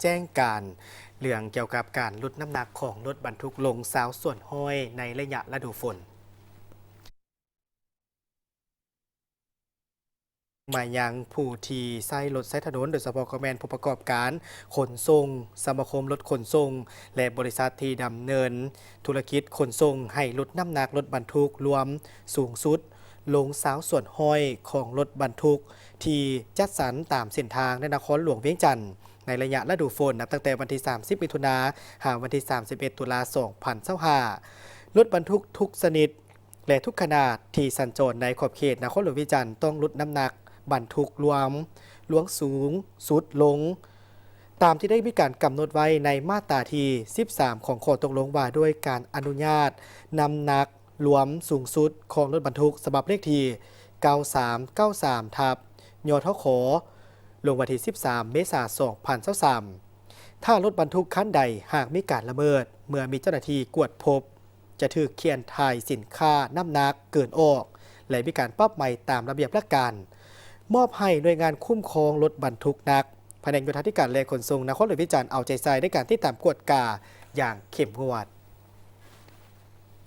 ແຈ້ງການເລື່ອງກ່ຽວກັບການຫຼຸດນ້ຳໜັກຂອງລົດບັນທຸກລົງຊາວສ່ວນຮ້ອຍໃນໄລຍະລະດູຝົນ. ມາຍັງຜູ້ທີ່ໃຊ້ລົດໃຊ້ຖະໜົນ, ໂດຍສະເພາະກໍແມ່ນຜູ້ປະກອບການຂົນສົ່ງ, ສະມາຄົມລົດຂົນສົ່ງ ແລະ ບໍລິສັດທີ່ດຳເນີນທຸລະກິດຂົນສົ່ງ ໃຫ້ຫຼຸດນ້ຳໜັກລົດບັນທຸກລວມສູງສຸດລົງຊາວສ່ວນຮ້ອຍຂອງລົດບັນທຸກທີ່ຈັດສັນຕາມເສັ້ນທາງໃນນະຄອນຫຼວງວຽງຈັນ ໃນໄລຍະລະດູຝົນ ນັບຕັ້ງແຕ່ວັນທີສາມສິບ ມິຖຸນາ ຫາວັນທີສາມສິບເອັດ ຕຸລາ ສອງພັນຊາວຫ້າ. ລົດບັນທຸກທຸກຊະນິດ ແລະ ທຸກຂະໜາດທີ່ສັນຈອນໃນຂອບເຂດນະຄອນຫຼວງວຽງຈັນ ຕ້ອງຫຼຸດນ້ຳໜັກບັນທຸກລວມ ລວງສູງສຸດລົງ ຕາມທີ່ໄດ້ມີການກຳນົດໄວ້ໃນມາດຕາທີສິບສາມ ຂອງຂໍ້ຕົກລົງວ່າດ້ວຍການອະນຸຍາດນ້ຳໜັກລວມສູງສຸດຂອງລົດບັນທຸກ ສະບັບເລກທີ ເກົ້າສາມເກົ້າສາມ ທັບ ຍທຂ ລົງວັນທີສິບສາມ ເມສາ ສອງພັນຊາວສາມ. ຖ້າລົດບັນທຸກຄັນໃດຫາກມີການລະເມີດ ເມື່ອມີເຈົ້າໜ້າທີ່ກວດພົບ ຈະຖືກຂຽນຖ່າຍສິນຄ້ານ້ຳໜັກເກີນອອກ ແລະ ມີການປັບໃໝຕາມລະບຽບຫຼັກການ. ມອບໃຫ້ໜ່ວຍງານຄຸ້ມຄອງລົດບັນທຸກໜັກ, ພະແນກໂຍທາທິການ ແລະ ຂົນສົ່ງນະຄອນຫຼວງວຽງຈັນ ເອົາໃຈໃສ່ໃນການຕິດຕາມກວດກາຢ່າງເຂັ້ມງວດ.